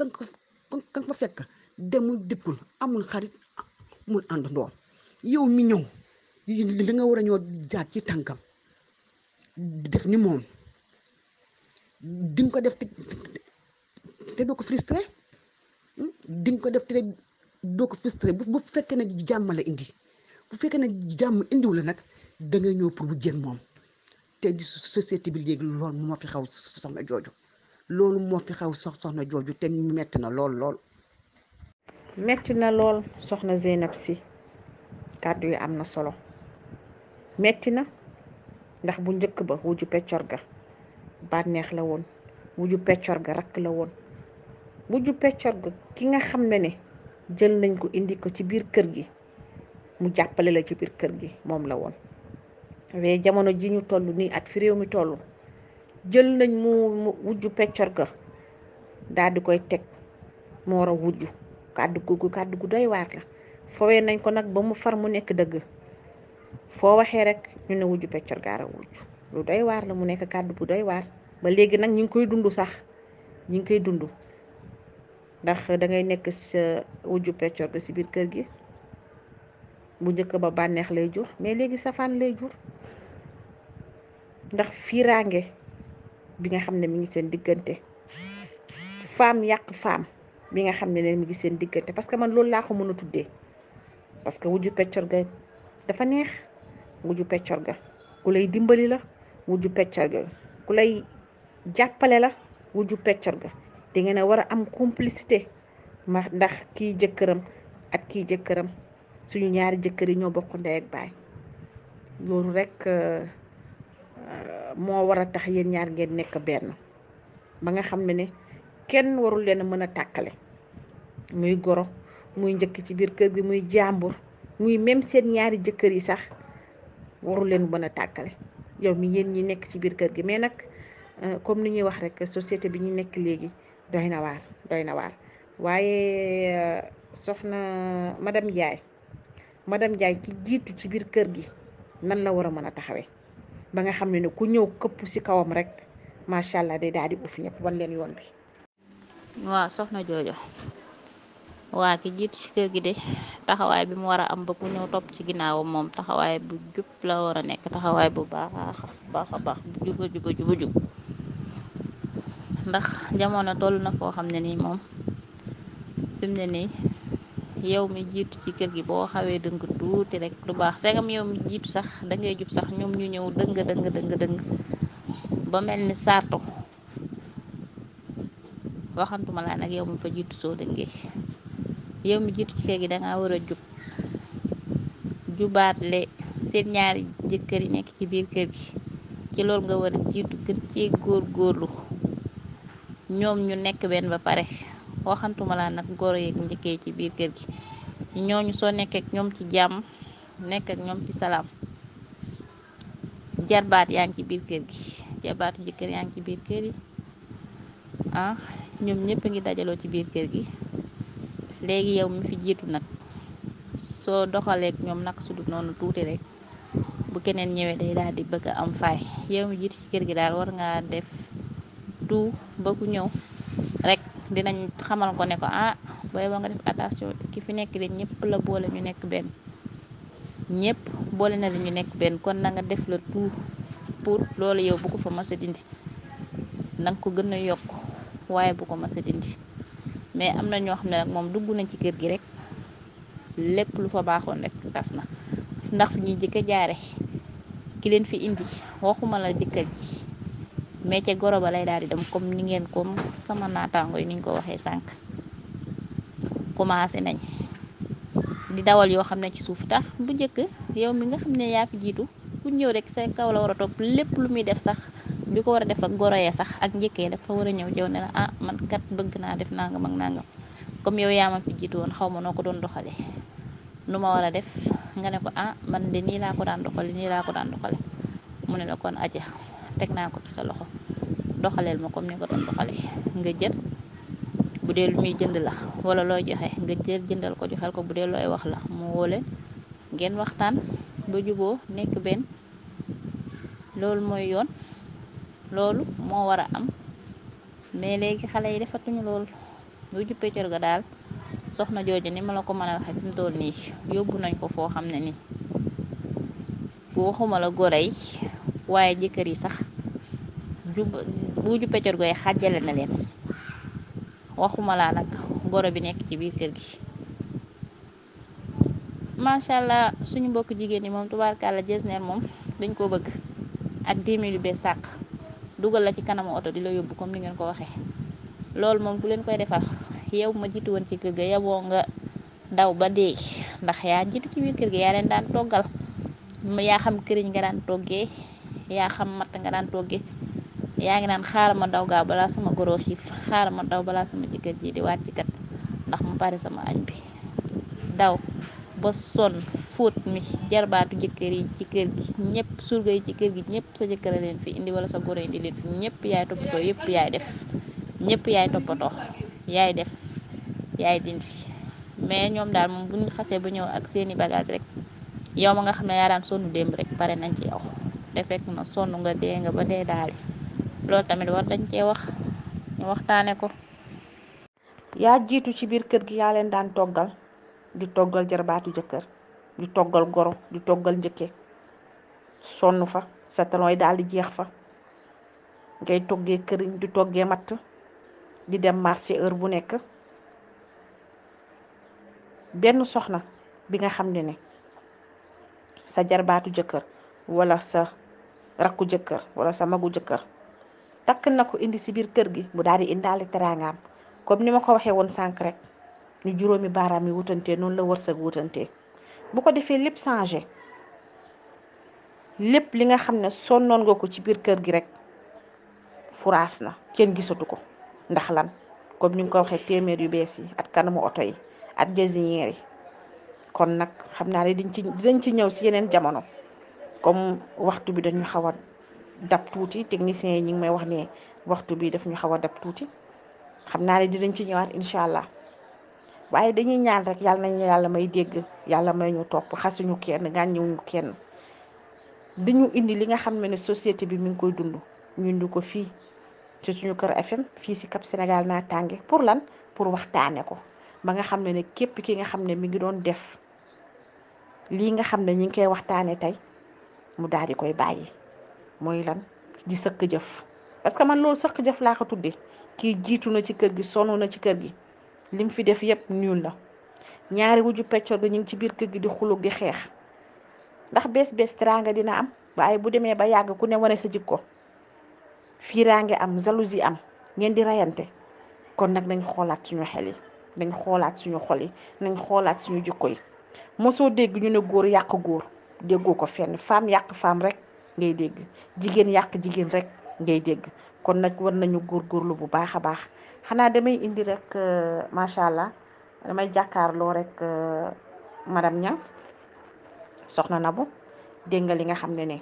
nga fa fekk demul dikkul amul xarit amul àndandoo yow mi ñëw li nga war a ñoo jaar ci tànkam def ni moom di nga ko def te doo ko frustré di nga ko def te doo ko frustré bu fekkee ne jàmm la indi bu fekkee ne jàmm indiw la nag da ngay ñëw pour bu jën moom te di société bi léegi loolu moo fi xaw soxna jooju loolu moo fi xaw soxna jooju te metti na lool. metti na lool soxna Zeynab si kàddu yi am na solo metti na ndax bu njëkk ba wujju peccor ga bànneex la woon wujju peccor ga rakk la woon wujju peccor ga ki nga xam ne jël nañ ko indi ko ci biir kër gi mu jàppale la ci biir kër gi moom la woon waaye jamono ji ñu toll nii ak fi réew mi toll jël nañ mu wujju peccor ga daal di koy teg mu war a wujju kàddu gu doy waar la fowee nañ ko nag ba mu far mu nekk dëgg foo waxee rek ñu ne wujju peccor gaara wujju lu doy waar la mu nekk kàddu bu doy waar ba léegi nag ñu ngi koy dund sax ñu ngi koy dund ndax dangay nekk sa wujju peccor ga si biir kër gi bu njëkk ba bànneex lay jur mais léegi safaan lay jur ndax fiiraange bi nga xam ne mi ngi seen diggante femme yàq femme bi nga xam ne mi ngi seen diggante parce que man loolu laa ko mën a tuddee parce que wujju peccor ga dafa neex wujju peccor ga ku lay dimbali la wujju peccor ga ku lay jàppale la wujju peccor ga da ngeen a war a am complicité ndax kii jëkkëram ak kii jëkkëram suñu ñaari jëkkër yi ñoo bokk ndey ak baay loolu rek moo war a tax yéen ñaar ngeen nekk benn ba nga xam ne kenn warul leen a mën a tàkkale muy goro muy njëkk ci biir kër gi muy jàmbur muy même seen ñaari jëkkër yi sax warul leen mën a tàkkale yow mi yéen ñi nekk ci biir kër gi mais nag comme ni ñuy wax rek société bi ñu nekk léegi doy na waar waaye soxna madame Ndiaye ki jiitu ci biir kër gi nan la war a mën a taxawee ba nga xam ne ku ñëw këpp ci kawam rek macha allah day daal di uuf ñëpp wan leen yoon bi. waaw soxna joojo waa ki jiitu ci kër gi de taxawaay bi mu war a am ba ku ñëw topp ci ginnaawam moom taxawaay bu jub la war a nekk taxawaay bu baax a baax bu jub ndax jamono toll na foo xam ne nii moom fi mu ne nii yow mi jiitu ci kër gi boo xawee dëng tuuti rek du baax segam yow mi jiitu sax da ngay jub sax ñoom ñu ñëw dëng ba mel ni sartu waxantuma laa nag yow mi fa jiitu soo dëngee yow mi jiitu ci kër gi danga war a jubaatle seen ñaari jëkkër yi nekk ci biir kër gi ci loolu nga war a jiitu gën cee góorlu ñoom ñu nekk benn ba pare waxantuma laa nag goro yeeg njëkkee ci biir kër gi ñooñu soo nekkee ak ñoom ci jàmm nekk ak ñoom ci salaam jarbaat yaa ngi ci biir kër gi jarbaatu jëkkër yaa ngi ci biir kër yi ñoom ñëpp a ngi dajaloo ci biir kër gi léegi yow mi fi jiitu nag soo doxaleek ñoom naka su dul noonu tuuti rek bu keneen ñëwee day daal di bëgg a am faay yow mi jiitu ci kër gi daal war ngaa def tout ba ku ñëw rek dinañ xamal ko ne ko booy ba nga def attention ki fi nekk de ñëpp la boole ñu nekk benn ñëpp boole na la ñu nekk benn kon na nga def la tout pour loolu yow bu ko fa mas a dindi nanga ko gën a yokk waaye bu ko mas a dindi mais am na ñoo xam ne nag moom dugg nañ ci kër gi rek lépp lu fa baaxoon rek tas na ndax fi ñuy jëkk a jaare ki leen fi indi waxuma la jëkkër ji mais ca goro ba lay daal di dem comme ni ngeen comme sama naataango yi niñ ko waxee sànq commencé nañ di dawal yoo xam ne ci suuf tax bu njëkk yow mi nga xam ne yaa fi jiitu ku ñëw rek sa kaw la war a topp lépp lu muy def sax di ko war a def ak goro ya sax ak njëkkee dafa war a ñëw jow ne la man kat bëgg naa def nangam ak nangam comme yow yaa ma fi jiitu woon xaw ma noo ko doon doxale nu ma war a def nga ne ko man de nii laa ko daan doxale mu ne la kon aja teg naa ko ci sa loxo doxaleel ma comme ni nga doon doxale nga jël bu dee lu muy jënd la wala looy joxe nga jëndal ko joxel ko bu dee looy wax la mu woole ngeen waxtaan ba juboo nekk benn loolu mooy yoon loolu moo war a am mais léegi xale yi defatuñu loolu lu juppee cor ga daal soxna jooju ni ma la ko mën a waxee fi mu toll nii yóbbu nañ ko foo xam ne nii waxuma la goro yi waaye jëkkër yi sax wuju peccor goy xàjjale na leen, waxuma laa nag goro bi nekk ci biir kër gi. macha allah suñu mbokk jigéen ñi moom tubaarkàlla jesneer moom dañ koo bëgg ak 10 000 yu bees tàq dugal la ci kanamu oto di la yóbbu comme ni ngeen ko waxee. loolu moom ku leen koy defal yow ma jiitu woon ci kër ga yaboo nga daw ba dee, ndax yaa jiitu ci biir kër gi yaa leen daan toggal, yaa xam këriñ nga daan toggee, yaa xam matt nga daan toggee, yaa ngi naan xaaral ma daw gaaw balaa sama goro xiif, xaaral ma daw balaa sama jëkkër ji di wàcc kat ndax mu pare sama añ bi. daw ba sonn fóot mi jarbaatu jëkkër yi ci kër gi ñëpp, surga yi ci kër gi ñëpp sa jëkkër a leen fi indi wala sa goro indi leen fi, ñëpp yaay toppatoo, yëpp yaay def, ñëpp yaay toppatoo, yaay def yaay dindi. mais ñoom daal moom buñ xasee ba ñëw ak seeni bagage rek, yow ma nga xam ne yaa daan sonn démb rek pare nañ ci yow, te fekk na sonn nga dee nga ba dee daali. loolu tamit war dañ cee wax, ñu waxtaane ko. yaa jiitu ci biir kër gi yaa leen daan toggal, di toggal jarbaatu jëkkër, di toggal goro, di toggal njëkke, sonn fa sa talon yi daal di jeex fa, ngay toggee këriñ di toggee matt, di dem marché heure bu nekk. benn soxna bi nga xam ne sa jarbaatu jëkkër wala sa rakku jëkkër wala sa magu jëkkër takk na ko indi si biir kër gi, mu daal di indaale teraangaam. comme ni ma ko waxee woon sànq rek, ñu juróomi baaraam yi wutantee noonu la wërsëg wutantee. bu ko defee lépp changé, lépp li nga xam ne sonnoon nga ko ci biir kër gi rek furaas na, kenn gisatu ko. ndax lan? comme ni nga ko waxee téeméer yu bees yi at kanamu oto yi at jasiñeer yi. kon nag xam naa ne dinañ ci ñëw si yeneen jamono, comme waxtu bi dañu xaw a dab tuuti, techniciens yi ñu ngi may wax ne waxtu bi daf ñu xaw a dab tuuti. xam naa ne dinañ ci ñëwaat incha allah, waaye dañuy ñaan rek yàlla nañu yàlla may dégg, yàlla may ñu topp, xasuñu kenn, gàññiwuñu kenn. dañu indi li nga xam ne société bi mi ngi koy dund, ñu indi ko fii ci suñu kër FM fii si Cap Sénégal Natangué. pour lan? pour waxtaane ko, ba nga xam ne képp ki nga xam ne mi ngi doon def lii nga xam ne ñi ngi koy waxtaane tey, mu daal di koy bàyyi. mooy lan? di sëkk jëf. parce que man loolu sëkk jëf laa ko tuddee. kii jiitu na ci kër gi, sonn na ci kër gi, lim fi def yëpp ñuul la. ñaari wujju peccor ga ñu ngi ci biir kër gi di xulug di xeex, ndax bés teraanga dina am, waaye bu demee ba yàgg ku ne wane sa jikko, fiiraange am, jalousie am, ngeen di rayante. kon nag nañ xoolaat suñu xel yi, nañ xoolaat suñu xol yi, nañ xoolaat suñu jikko yi. mosoo dégg ñu ne góor yàq góor, déggoo ko fenn. femme yàq femme rek ngay dégg, jigéen yàq jigéen rek ngay dégg. kon nag war nañu góorgóorlu bu baax a baax. xanaa damay indi rek macha allah, damay jàkkaarloo rek madame Niang, soxna Nabou. dégg nga li nga xam ne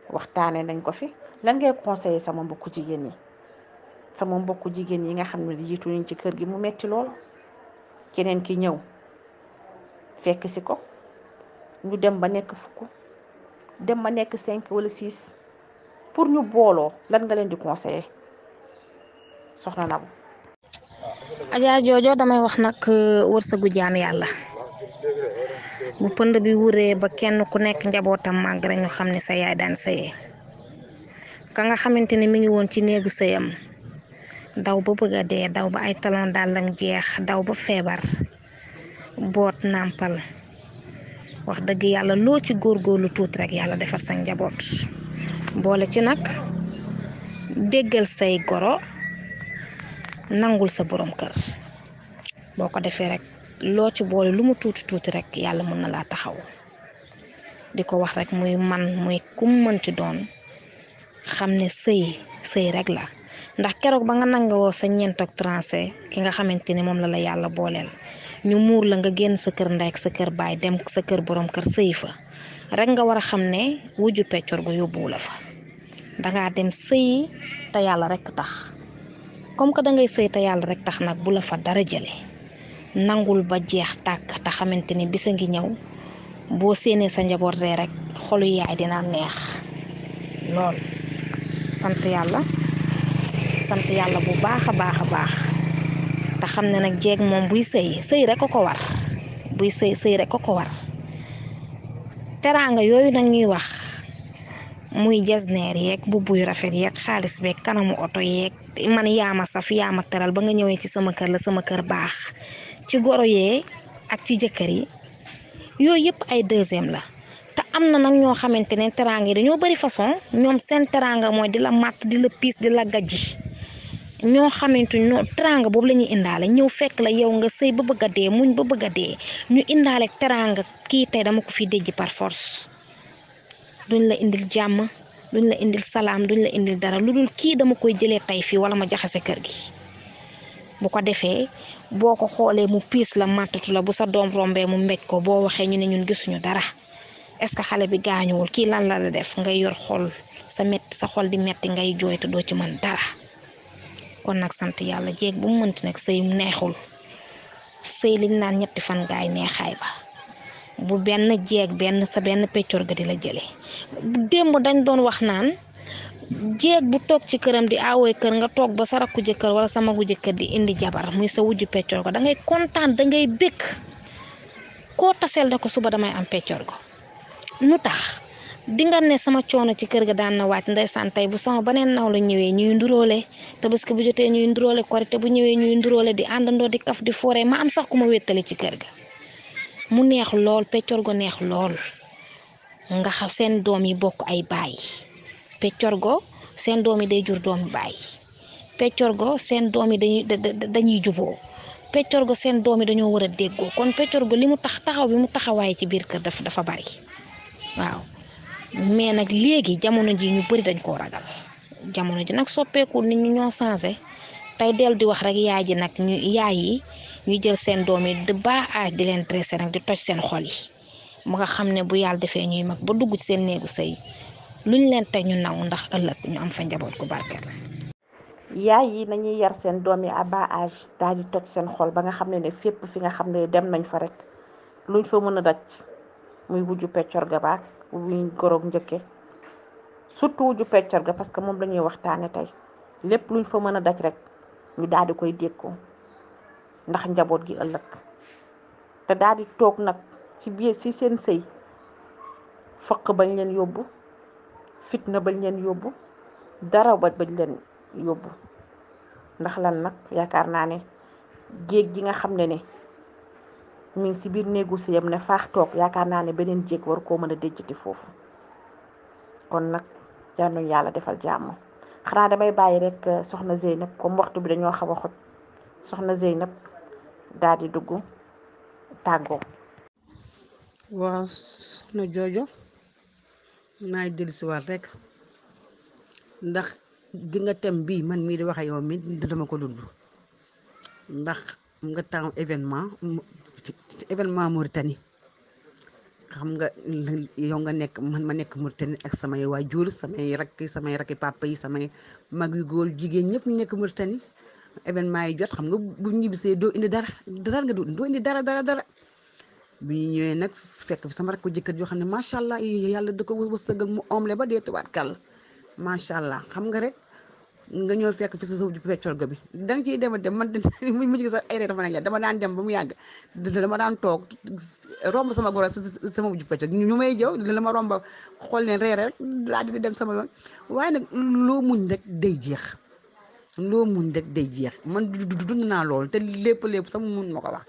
waxtaane nañ ko fi. lan ngay conseiller sama mbokku jigéen ñi, sama mbokku jigéen yi nga xam ne jiitu nañ ci kër gi mu metti lool, keneen ki ñëw fekk si ko, ñu dem ba nekk 10, dem ba nekk 5 wala 6, pour ñu booloo, lan nga leen di conseiller soxna Nabou? Adja Jojo, damay wax nag wërsëgu jaam yàlla bu pënd bi wuree ba kenn ku nekk njabootam màgg rek ñu xam ne sa yaay daan sëyee. ka nga xamante ne mi ngi woon ci néegu sëyam, daw ba bëgg a dee, daw ba ay talon dàllam jeex, daw ba feebar, boot nàmpal. wax dëgg yàlla loo ci góorgóorlu tuuti rek yàlla defar sa njaboot. boole ci nag déggal say goro, nangul sa borom kër. boo ko defee rek loo ci boole lu mu tuuti rek yàlla mën na laa taxaw. di ko wax rek muy man muy kum mënti doon, xam ne sëy rek la. ndax keroog ba nga nangoo sa ñeentoog trancé ki nga xamante ni moom la yàlla booleel, ñu muur la nga génn sa kër ndey ak sa kër baay dem sa kër borom kër sëy fa rek nga war a xam ne wujju peccor gu yóbbuwu la fa. dangaa dem sëy te yàlla rek tax. comme que dangay sëy te yàlla rek tax nag bu la fa dara jële, nangul ba jeex tàkk te xamante ni bisa ngi ñëw boo séenee sa njaboot ree rek xolu yaay dina neex lool. sant yàlla bu baax a baax te xam ne nag jeeg moom buy sëy rek ko war, buy sëy rek ko war. teraanga yooyu nag ñuy wax muy jasneer yeeg mbubb yu rafet yeeg xaalis beeg kanamu oto yeeg man yaama saf yaama teral ba nga ñëwee ci sama kër la sama kër baax ci goro yee ak ci jëkkër yi yooyu yëpp ay deuxième la. te am na nag ñoo xamante ne teraanga yi dañoo bari façon ñoom seen teraanga mooy di la màtt di la piis di la gajji ñoo xamante ñoo teraanga boobu la ñuy indaale ñëw fekk la yow nga sëy ba bëgg a dee muñ ba bëgg a dee ñu indaale teraanga kii tey dama ko fi déjji par force duñ la indil jàmm duñ la indil salaam duñ la indil dara lu dul kii dama koy jëlee tey fii wala ma jaxase kër gi bu ko defee boo ko xoolee mu piis la màttatu la bu sa doom rombee mu mbéj ko boo waxee ñu ne ñun gisuñu dara est-ce que xale bi gaañuwul kii lan la def ngay yor xol sa metti sa xol di metti ngay jooy te doo ci mën dara kon nag sant yàlla jéeg bu mu mënti nag sëy mu neexul sëy liñ naan ñetti fan gaay neexaay ba bu benn jéeg benn sa benn peccor ga di la jële démb dañ doon wax naan jéeg bu toog ci këram di aawooy kër nga toog ba sa rakku jëkkër wala sa magu jëkkër di indi jabar muy sa wujju peccor ga da ngay kontaan da ngay bëgg koo taseel ne ko suba damay am peccor ga nu tax dinga ne sama coono ci kër ga daan na wàcc ndeysaan tey bu sama beneen naw la ñëwee ñuy nduróole tabaski bu jotee ñuy nduróole korite bu ñëwee ñuy nduróole di àndandoo di kaf di foore ma am sax ku ma wéttali ci kër ga mu neex lool peccorgo neex lool nga xam seen doom yi bokk ay baay peccorgo seen doom yi day jur doomi baay peccorgo seen doom yi dañuy juboo peccorgo seen doom yi dañoo war a déggoo kon peccorgo li mu taxaw bi mu taxawaay ci biir kër dafa bari waaw mais nag léegi jamono ji ñu bari dañ koo ragal jamono ji nag soppeekul nit ñi ñoo changé tey dellu di wax rek yaay ji nag yaay yi ñu jël seen doom yi de bas âge di leen dressé nag di toj seen xol yi mu nga xam ne bu yàlla defee ñuy mag ba dugg ci seen néegu sëy luñ leen teg ñu naw ndax ëllëg ñu am fa njaboot gu barkeel. yaay yi nañuy yar seen doom yi à bas âge daal di toj seen xol ba nga xam ne fépp fi nga xam ne dem nañ fa rek luñ fa mën a daj muy wujju peccor ga baak wuñ goroog njëkke surtout wujju peccor ga parce que moom lañuy waxtaane tey lépp luñ fa mën a daj rek ñu daal di koy dékkoo ndax njaboot gi ëllëg te daal di toog nag ci biir ci seen sëy fëq bañ leen yóbbu fitna bañ leen yóbbu dara bañ leen yóbbu ndax lan nag yaakaar naa ne jéeg ji nga xam ne mi ngi ci biir néegu sëyam ne faax toog yaakaar naa ne beneen jéeg war koo mën a déjjati foofu kon nag yal nañu yàlla defal jàmm xanaa damay bàyyi rek soxna Zeynab comme waxtu bi dañoo xaw a xot soxna Zeynab daal di dugg tàggoo. waaw soxna joojo naay dellusiwaat rek ndax gi nga tem bii man mii di wax yow mi dama ko dund ndax nga temps événement Mauritanie xam nga yow nga nekk man ma nekk Mauritanie ak samay waajur samay rakki papa yi samay mag yu góor jigéen ñëpp ñu nekk Mauritanie événement yi jot xam nga bu ñibbisee doo indi dara nga doo indi dara bi ñu ñëwee nag fekk fi sama rakku jëkkër joo xam ne macha allah yàlla da ko wërsëgal mu omle ba deetuwaat kàll macha allah xam nga rek nga ñëw fekk fi sa suuf ji peccor ga bi danga ciy dem a dem man mu jigi sax ay ree dafa nekk dama daan dem ba mu yàgg dama daan toog romb sama goro sama ju peccor ñu may jëw la ma romba xool leen ree rek laa di dem sama yoon waaye nag loo muñ rek day jeex man dund naa loolu te lépp sama mun ma ko wax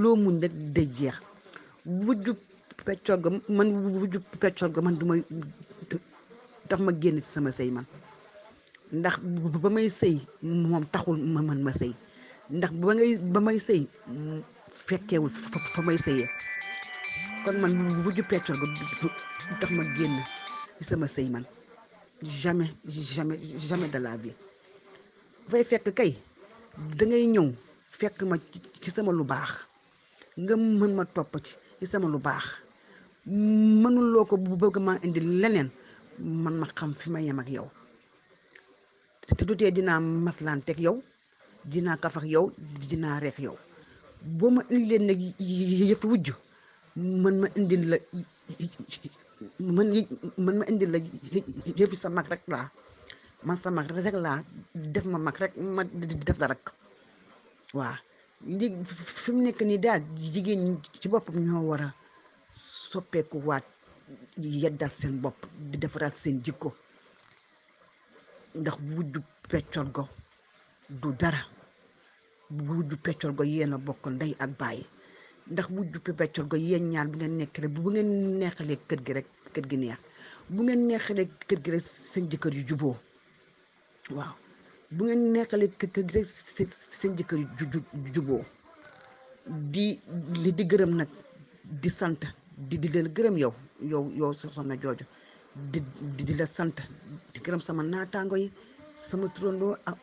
loo muñ rek day jeex wujju peccor ga man du may tax ma génn ci sama sëy man ndax ba may sëy moom taxul ma mën ma sëy ndax ba may sëy fekkeewul fa may sëyee kon man wujju peccor ga du tax ma génn ci sama sëy man jamais de la vie fay fekk kay dangay ñëw fekk ma ci sama lu baax nga mën ma topp ci sama lu baax mënuloo ko bu bëgg ma indi leneen man ma xam fi ma yem ak yow te du tee dinaa maslaan teg yow dinaa kaf ak yow dinaa reek yow boo ma indi leen nag yëf wujj man ma indil la yëfi sa mag rek laa man sa mag rek laa def ma mag rek ma def la rek waaw léegi fi mu nekk nii daal jigéen ñi ci boppam ñoo war a soppeeku waat yeddal seen bopp di defaraat seen jikko ndax wujju peccor go du dara. wujju peccor go yéen a bokk ndey ak bàyyi ndax wujju peccor go yéen ñaar bu ngeen nekk rek bu ngeen neexalee kër gi rek kër gi neex bu ngeen neexalee kër gi rek seen jëkkër yu juboo waaw bu ngeen neexalee kër gi rek seen jëkkër yu juboo di gërëm nag di sant di leen gërëm yow soxna jooju di la sant di gërëm sama naataango yi sama turandoo ak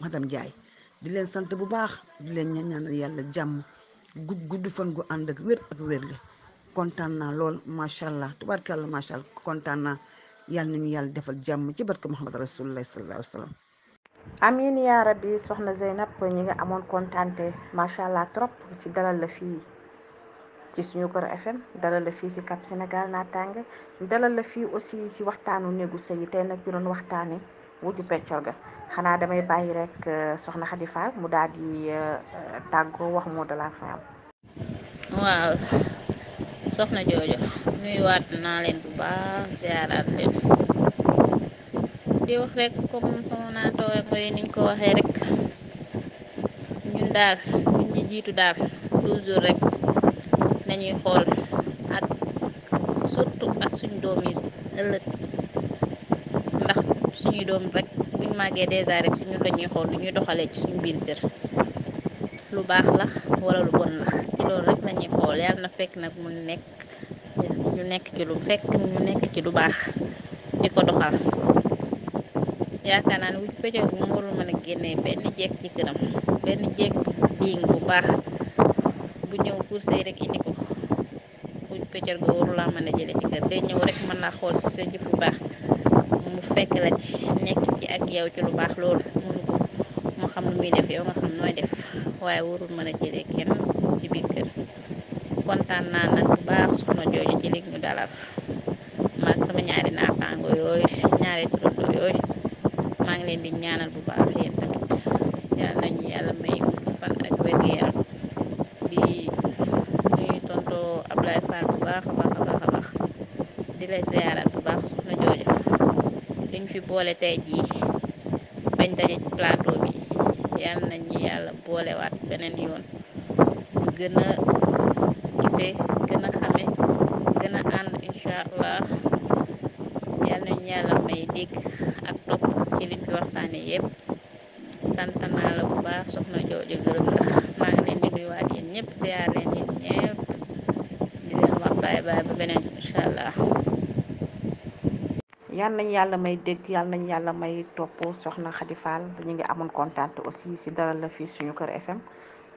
madame Ndiaye di leen sant bu baax di leen ñaanal yàlla jàmm gudd fan gu ànd ak wér li kontaan naa lool macha allah tubaarkàlla macha allah kontaan naa yàlla nañu yàlla defal jàmm ci barke Muhammad rasulullah sallallahu alayhi wa sallam. amiin yaa rabbi soxna Zeynab ñi nga amoon kontaante macha allah trop ci dalal la fii ci suñu kër FM dalal la fii ci Cap Sénégal naataange dalal la fii aussi ci waxtaanu néegu sëy yi tey nag ñu doon waxtaane wujju peccor ga xanaa damay bàyyi rek soxna Khady Fall mu daal di tàggoo wax mot de la fin. waaw soxna joojo nuyuwaat naa leen bu baax ziaraat leen di wax rek comme sama naataango yi niñ ko waxee rek ñun daal ñun ñi jiitu daal toujours rek nañuy xool ak surtout ak suñu doom yi ëllëg ndax suñuy doom rek buñ màggee dèjà rek si ñun lañuy xool lu ñuy doxalee ci suñu biir kër lu baax la wala lu bon la ci loolu rek lañuy xool yàlla na fekk nag mu nekk ñu nekk ci lu baax di ko doxal yaakaar naa ne wujju peccor bu mu warul mën a génnee benn jeeg ci këram benn jeeg biing bu baax bu ñëw pour sëy rek indi ko wujju peccor gu warul laa mën a jële ci kër day ñëw rek mën naa xool ci sa jëf bu baax mu fekk la ci nekk ci ak yow ci lu baax loolu mënu ko moo xam lu muy def yow nga xam nooy def waaye warul mën a jëlee kenn ci biir kër kontaan naa nag bu baax soxna jooju ci lig ñu dalal maag sama ñaari naataango yooyu ñaari turandoo yooyu maa ngi leen di ñaanal bu baax yéen tamit yàlla nañu yàlla may fan ak wér-gu-yaram di ñuy tontoo Ablaye Fall bu baax a baax di lay ziyaaraat bu baax soxna jooju liñ fi boole tey jii bañ daje ci plateau bi yàlla nañu yàlla boolewaat beneen yoon ñu gën a gisee gën a xame gën a ànd incha allah yàlla nañu yàlla may dégg ak topp ci liñ fi waxtaane yépp sant naa la bu baax soxna jooju gërëm la maa ngi leen di nuyuwaat yéen ñëpp siyaar leen yéen ñëpp di leen wax bye bye ba beneen incha allah. yal nañu yàlla may dégg yal nañu yàlla may topp soxna Khady Fall ñu ngi amoon kontaan aussi ci dalal la fii suñu kër FM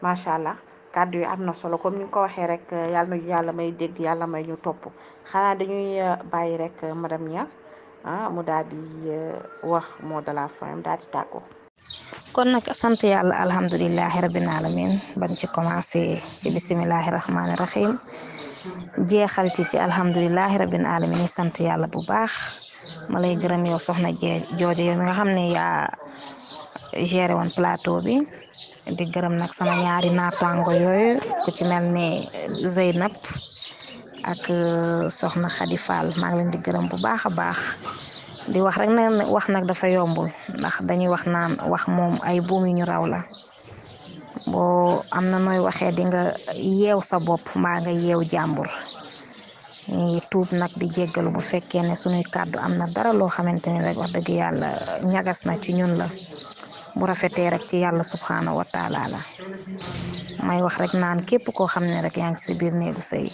macha allah kàddu yi am na solo comme ni nga ko waxee rek yal nañu yàlla may dégg yàlla may ñu topp xanaa dañuy bàyyi rek madame Nia mu daal di wax mot de la fin daal di tàggoo. kon nag sant yàlla alhamdulilahi rabbil alamin ban ci commencé ci bisimilahi rahmaani rahim jeexal ci alhamdulilahi rabbil alamin yi sant yàlla bu baax ma lay gërëm yow soxna jooju yow mi nga xam ne yaa géré woon plateau bi di gërëm nag sama ñaari naataango yooyu ku ci mel ne Zeynab ak soxna Khady Fall maa ngi leen di gërëm bu baax a baax di wax rek ne wax nag dafa yombul ndax dañuy wax naan wax moom ay buum yu ñu raw la boo am na nooy waxee di nga yeew sa bopp maa nga yeew jàmbur ñu ngi tuub nag di jéggalu bu fekkee ne suñuy kàddu am na dara loo xamante ni rek wax dëgg yàlla ñagas na ci ñun la bu rafetee rek ci yàlla subhanahu wa taala la may wax rek naan képp koo xam ne rek yaa ngi ci sa biir néegu sëy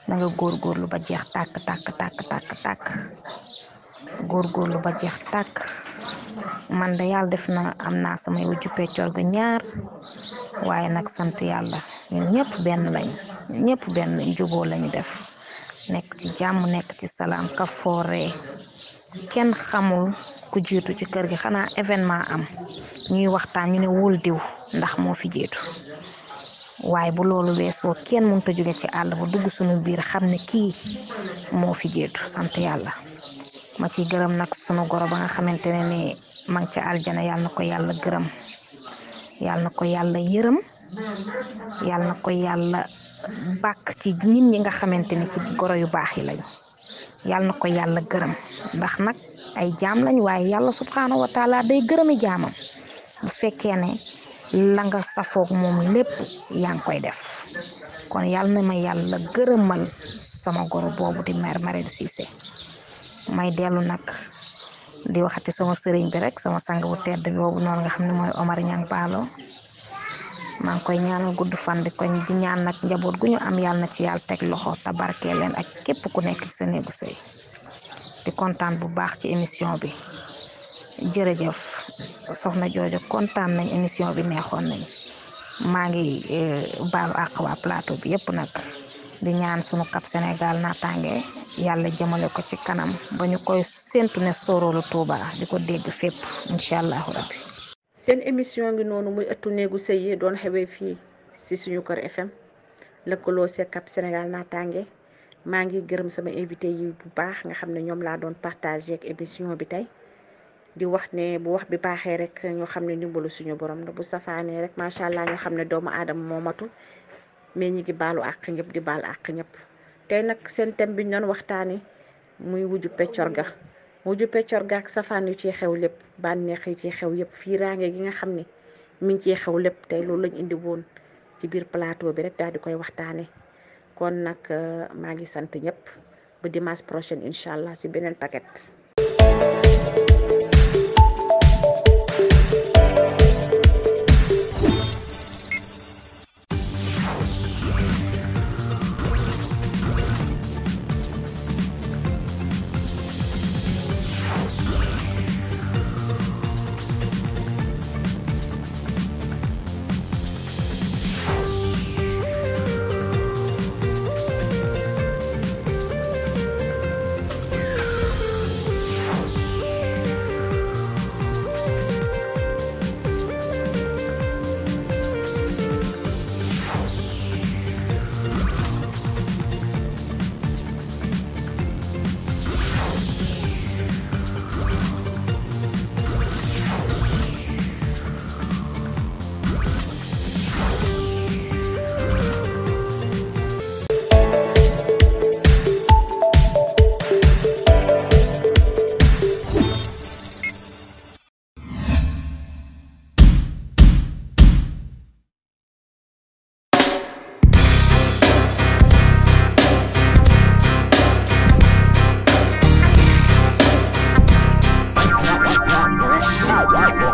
na nga góorgóorlu ba jeex tàkk góorgóorlu ba jeex tàkk man de yàlla def na am naa samay wujju peccor ga ñaar waaye nag sant yàlla ñun ñëpp benn juboo lañu def nekk ci jàmm nekk ci salaam ka fooree kenn xamul ku jiitu ci kër gi xanaa événement am ñuy waxtaan ñu ne wul diw ndax moo fi jiitu waaye bu loolu weesoo kenn mënut a jóge ci àll ba dugg suñu biir xam ne kii moo fi jiitu sant yàlla ma ciy gërëm nag sunu goro ba nga xamante ne ni ma ngi ca aljana yàlla na ko yàlla gërëm yàlla na ko yàlla yërëm yàlla na ko yàlla bàkk ci nit ñi nga xamante ni ci goro yu baax yi lañu. yàlla na ko yàlla gërëm ndax nag ay jaam lañ waaye yàlla subhanahu wa taala day gërëmi jaamam bu fekkee ne la nga safoog moom lépp yaa ngi koy def kon yàlla na ma yàlla gërëmal sama goro boobu di mère Marème Cissé. may dellu nag di waxati sama sëriñ bi rek sama sang bu tedd boobu noonu nga xam ne mooy Omar Niang Baalo maa ngi koy ñaanal gudd fan di ñaan nag njaboot gu ñu am yàlla na ci yàlla teg loxo te barkeel leen ak képp ku nekk ci sa néegu sëy di kontaan bu baax ci émission bi jërëjëf soxna joojo kontaan nañ émission bi neexoon nañ maa ngi baalu àq waa plateau bi yépp nag di ñaan sunu Cap Sénégal naataange yàlla jëmale ko ci kanam ba ñu koy séntu ne soroolu Touba di ko dégg fépp incha allahu rabbi. seen émission ngi noonu muy ëttu néegu sëy yi doon xewee fii ci suñu kër FM lëkkaloo see Cap Sénégal naataange maa ngi gërëm sama invité yi bu baax nga xam ne ñoom laa doon partagé ak émission bi tey di wax ne bu wax bi baaxee rek ñoo xam ne ndimbalu suñu borom la bu safaanee rek macha allah ñoo xam ne doomu aadama moo matul mais ñi ngi baalu àq ñëpp di baal àq ñëpp tey nag seen thème bi ñu doon waxtaanee muy wujju peccorga ak safaan yu ciy xew lépp bànneex yu ciy xew yëpp fiiraange gi nga xam ne mi ngi ciy xew lépp tey loolu lañ indi woon ci biir plateau bi rek daal di koy waxtaanee kon nag maa ngi sant ñëpp ba dimanche prochain incha allah ci beneen paquet.